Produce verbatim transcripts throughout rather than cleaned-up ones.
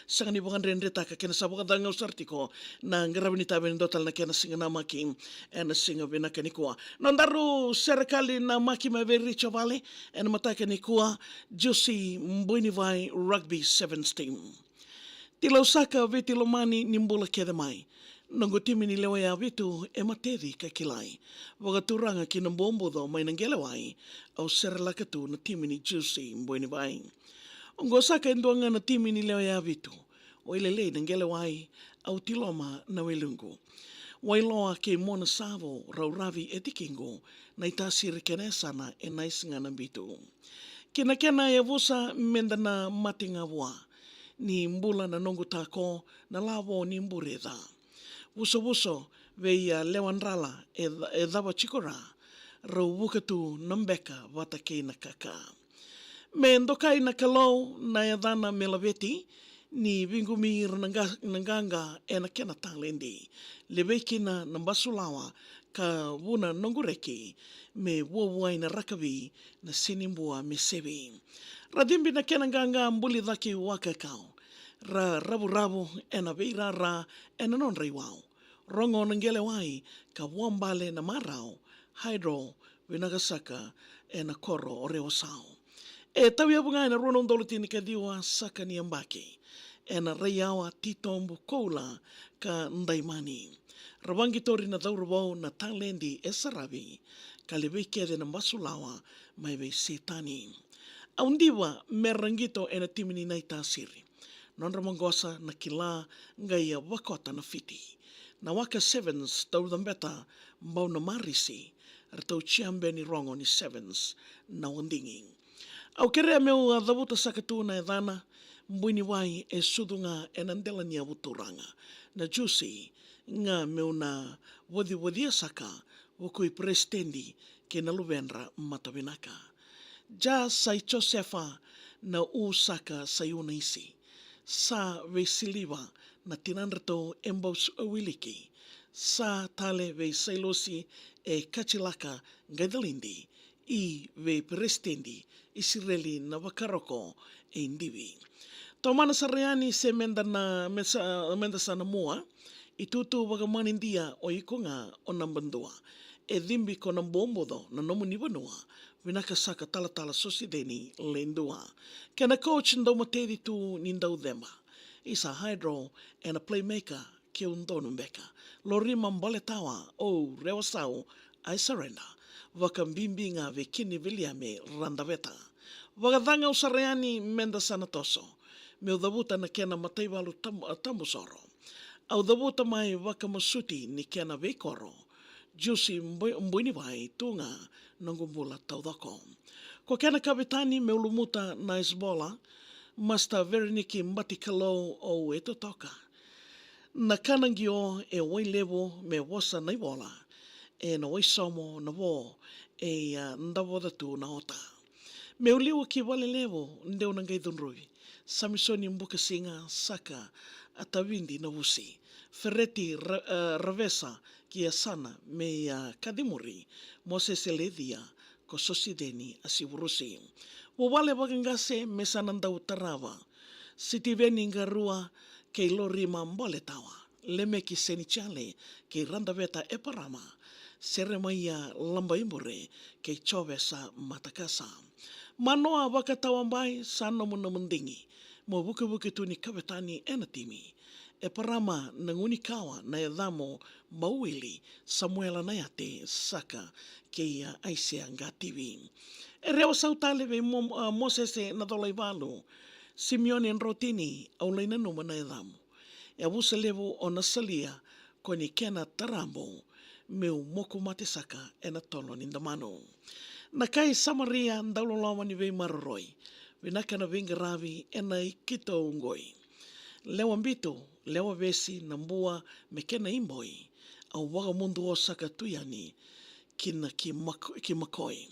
Sega ni vakadredretaka kei na sa vakacagau sara tiko na qaravi ni tavi ni dua tale na kena siga namaki ena siga vinaka nikua. Nodaru serekali namaki mai vei Richo Vale ena mataka nikua, Jusi Buinivai Rugby Sevens team. Tilou saka Viti Lomani ni bula kece mai. Noqu timi ni lewe ya vitu e mateci ka kilai. Vakaturaga ki na buabuco mai na qelewai, au serelaka tu na timi ni Jusi Buinivai. Oqo saka e dua ga na timi ni lewe ya vitu. Wailelei na qelewai, au tiloma na weluqu. Wailoa kei Mona Savo, Rauravi e tikiqu, na itasiri kena yasana e nais ga na bitu. Ki na kena yavusa meda na mate ga vua. Ni bula na noqu tako, na lavo ni burica. Vusovuso vei a lewa drala e ca-, e cava tiko ra. Rau vuka tu na beka vata kei na kaka. Me dokai na Kalou na yacana me laveti, ni viqumi ira na qa-, na qaqa ena kena taledi. Levei kina na basulawa ka vuna noqu reki, me vuavuai na rakavi na sinibua me sevi. Ra cibi na kena qaqa buli cake wakakau. Ra ravuravu ena veirara ena nodra iwau. Rogo na qelewai ka vuabale na marau, Hydro, vinaka saka ena koro o Rewasau. E tauyavu ga ena rua na udolu tinikaciwa saka ni yabaki. Ena raiyawa titobu koula ka daimani. Ra vaqitori na cauravou na taledi e saravi, ka levei kece na basulawa mai vei Setani. Au diva me ra qito ena timi ni naitasiri. Nodra maqosa na kila qai a vakota na Fiti. Na Waka Sevens taucabeta bau na marisi, ratou ciambe ni rogo ni Sevens na wadigi. Au kerea meu a cavuta saka tu na yacana, Buinivai e sucu ga ena dela ni yavu turaga. Na Jusi ga meu na vocivocia saka, vukui peresitedi kei na luvedra matavinaka. Ja sai Josefa na u saka sai Unaisi. Sa vei Siliva na tinadratou e bau s-, wiliki. Sa tale vei Sailosi e Katilaka Qaicalidi. I vei peresitedi Isireli na vakaroko e divi. Tomana sara yani se meda na, me sa, meda sa na mua. Itutu vakamanidia o iko ga o naba dua. E cibi ko na bobuco na nomuni vanua. Vinaka saka talatala Sosiceni Ledua. Kena coach dau mateci tu ni dau ceba. Isa Hydro ena playmaker keu donu beka. Lorima Boletawa, o Rewasau, I surrender. Vakabibi ga vei Kini Viliame Radaveta. Vakacagau sara yani meda sa na toso. Meu cavuta na kena mataivalu tab-, tabusoro. Au cavuta mai vakamasuti ni kena veikoro. Jusi Bui-, Buinivai tu ga noqu bula taucoko. Ko kena kavetani meu lumuta na Hezbollah, Master Vereniki Batikalou au e totoka. Na kana qio e Wailevu me vosa na ivola, ena Waisomo na vo e a davoca tu na ota. Meu liwa ki Valelevu, deu na qai cudruvi. Samisoni Bukasiga saka a tavidi na vusi. Fereti ra-, a, Ravesa ki Asana me a kacimuri. Mosese Lecia ko Sosiceni a Sivurusi. Vuvale vakaqase me sa na dau tarava. Sitiveni Qarua kei Lorima Boletawa. Lemeki Senitiale kei Radaveta Eparama, Seremaia Labaibure kei Jovesa Matakasa. Manoa Vakatawabai sa nomu na madigi, mo vukevuke tu ni kavetani ena timi. Eparama na Gunikawa na yacamu, Mauwili, Samuela Nayate saka kei a Aisea Qativi. E Rewasau tale vei Mo-, a, Mosese Nacolaivalu, Simione Drotini, au lai nanuma na yacamu. E a vusa levu o Nasalia, ko ni kena tarabu, meu moku mate saka ena tolo ni damanu. Na kai Samaria dauloloma ni veimaroroi, vinaka na veiqaravi ena ikitou qoi. Lewa bitu, lewa vesi na bua me kena iboi, au vakamuduo saka tu yani, ki na ki mako-, ki makoi.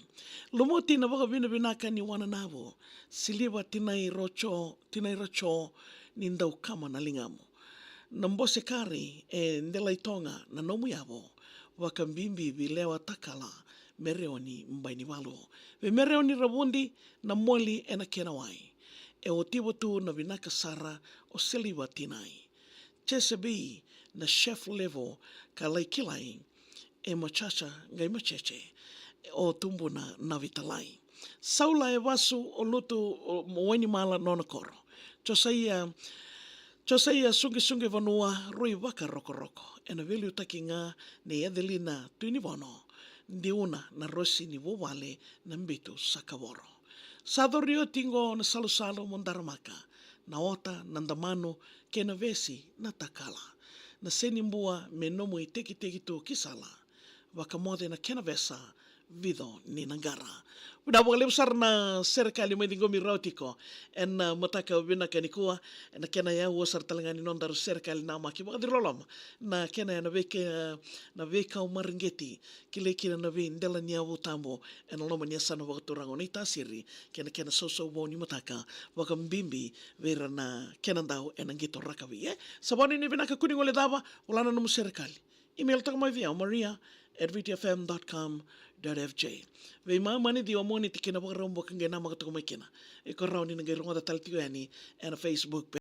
Lumuti na vakavinavinaka ni wananavu, siliva tinai roco, tinai roco ni daukama na ligamu. Na bose kari e delai toga na nomu yavo, vakabibi vei lewa takala, Mereoni Bainivalu. Vei Mereoni Ravudi na moli ena kena wai. e otiva tu na vinaka sara o Siliva Tinai. Chesapeake na chef level ka lai kilai e Machacha qai Macheche o tubuna na vitalai. Saula e vasu o lutu o Wainimala nona koro. Josaia, Josaia suqesuqe vanua rui vakarokoroko. Ena veliutaki ga ni Edelina Tuinivono. Diuna na rosi ni vuvale na bitu sa kavoro. Sa cori oti qo na salusalu mo daramaka, na ota, na damanu, kei na vesi, na takala. Na seni bua me nomu itekiteki tu ki sala. Vakamoce na kena vesa, vico ni na qara. Vinaka vakalevu sara na serekali mai ciqomi rawa tiko ena mataka vinaka nikua, ena kena yaua sara tale ga ni nodaru serekali namaki vakaciroloma na kena ya na veika, na veikau mareqeti, kilai kina na veidela ni yavu tabu ena loma ni yasana vakaturaga o Naitasiri kei na kena sausau vou ni mataka vakabibi vei ira na kena dau ena qito rakavi. E sa vakanuinui vinaka, kua ni guilecava, vola na nomu serekali. Email taka mai vei au, maria at vtfm dot com dot fj. Veimama ni ciwa Moniti kei na Vakaraubuka qai namaka toka mai kina. Iko rawa ni na qai rogoca tale tiko yani ena Facebook page.